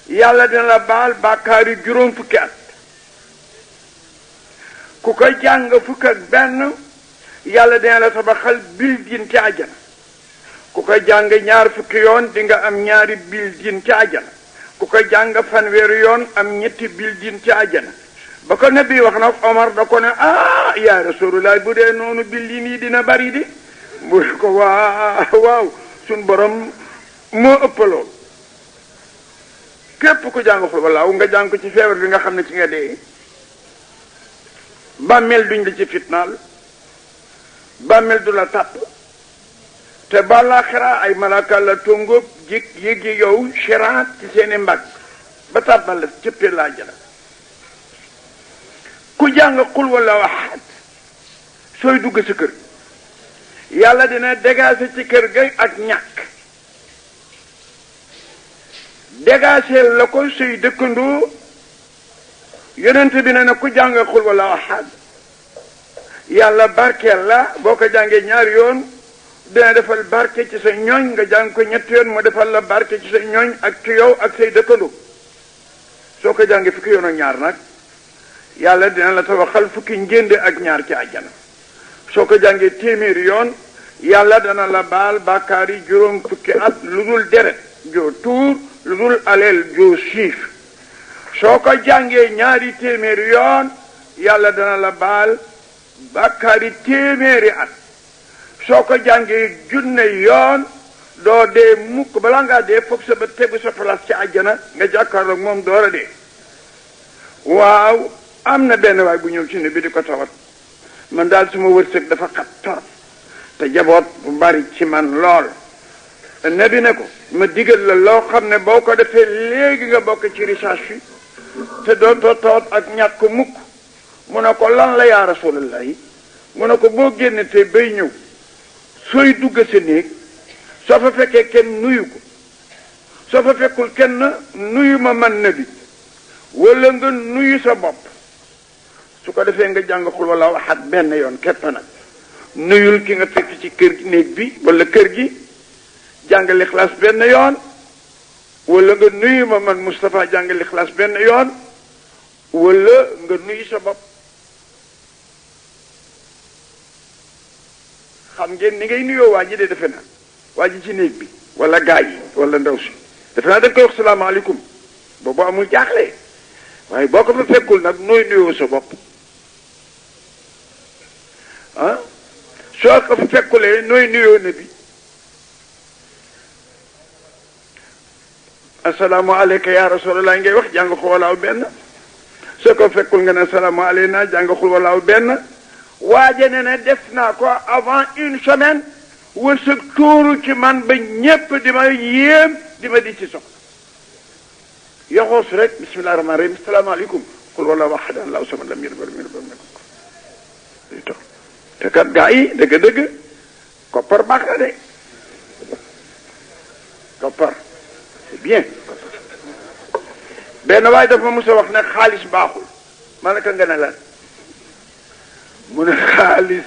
yàlla dina la baal bàkkaari juróom fukki at ku koy jàng fukk ak benn yàlla dina la tabaxal building ci àjjana ku koy jàng ñaar fukki yoon di nga am ñaari building ci àjjana ku koy jàng fanweeri yoon am ñetti building ci àjjana ba ko nabi wax nag Omar da ko ne yaa rasulullah bu dee noonu building yi dina bari di bu ko waaw suñ borom moo ëpp loolu képp ku jàng xul walaaw nga jàng ko ci feebar bi nga xam ne ci nga dee bàmmeel duñ la ci fitnaal bàmmeel du la tàpp te balaaxira ay malaka la tóngóob jik yéegi yow shiraat ci seeni mbagg ba tàbbal la cëppee laa jëla ku jàng xul walaaw ahad sooy dugg sa kër yàlla dina dégager ci kër ga ak ñàkk dégager la ko say dëkkandoo yonent bi ne na ku jàng xul walaaw ahad yàlla barkeel la boo ko jàngee ñaari yoon dina defal barke ci sa ñooñ nga jàng ko ñetti yoon mu defal la barke ci sa ñooñ ak ci yow ak say dëkkandoo soo ko jàngee fukki yoon ak ñaar nag yàlla dina la tabaxal fukki njënd ak ñaar ci àjjana soo ko jàngee téeméeri yoon yàlla dana la baal bàkkaar yi juróom fukki at lu dul deret joo tuur lu dul aleel joo siif soo ko jàngee ñaari téeméeri yoon yàlla dana la baal bàkkaar yi téeméeri at soo ko jàngee junne yoon doo dee mukk balaa ngaa dee foog sa ba tegu sa place ci àjjana nga jàkkaarloog moom door a dee waaw am na benn waay bu ñëw ci ne bi di ko tawat man daal suma wërsëg dafa xat torop te jaboot bu bari ci man lool nabi ne ko ma digal la loo xam ne boo ko defee léegi nga bokk ci richage fi te dootoo tawat ak ñàkk mukk mu ne ko lan la yaa rasulallah yi mu ne ko boo génne te bay ñëw sooy dugg sa néeg soo fa fekkee kenn nuyu ko soo fa fekkul kenn nuyu ma man nabi wala nga nuyu sa bopp su ko defee nga jàng xul wala waxaat benn yoon képp nag nuyul ki nga fekk ci kër gi néeg bi wala kër gi jàng lixlaas benn yoon wala nga nuyu ma man Moustapha jàng lixlaas benn yoon wala nga nuyu sa bopp xam ngeen ni ngay nuyoo waa ji de defe naa waa ji ci néeg bi wala gaa yi wala ndaw si defe naa da nga koy wax salaamaaleykum boobu amul jaaxle waaye boo ko fa fekkul nag nooy nuyoo sa bopp soo ko fa fekkulee nooy nuyoo na bi assalaamu aleyka ya rasulallah ngay wax jàng xul walaaw benn soo ko fekkul nga ne assalaamu aleyna jàng xul walaaw benn waaje ne ne def naa ko avant une semaine wërsëg tuuru ci man ba ñépp di ma yéem di ma di ci soxla yoxoos rek bismillahi rahmaani rahim asalaamaaleykum xul walaaw ahad allahu samad lam yalid walam yulad walam yakun lahu te kat gaa yi dëgg-dëgg koppar baax na de koppar c'est bien benn waaye dafa mos a wax ne xaalis baaxul ma ne ko nga ne lan mu ne xaalis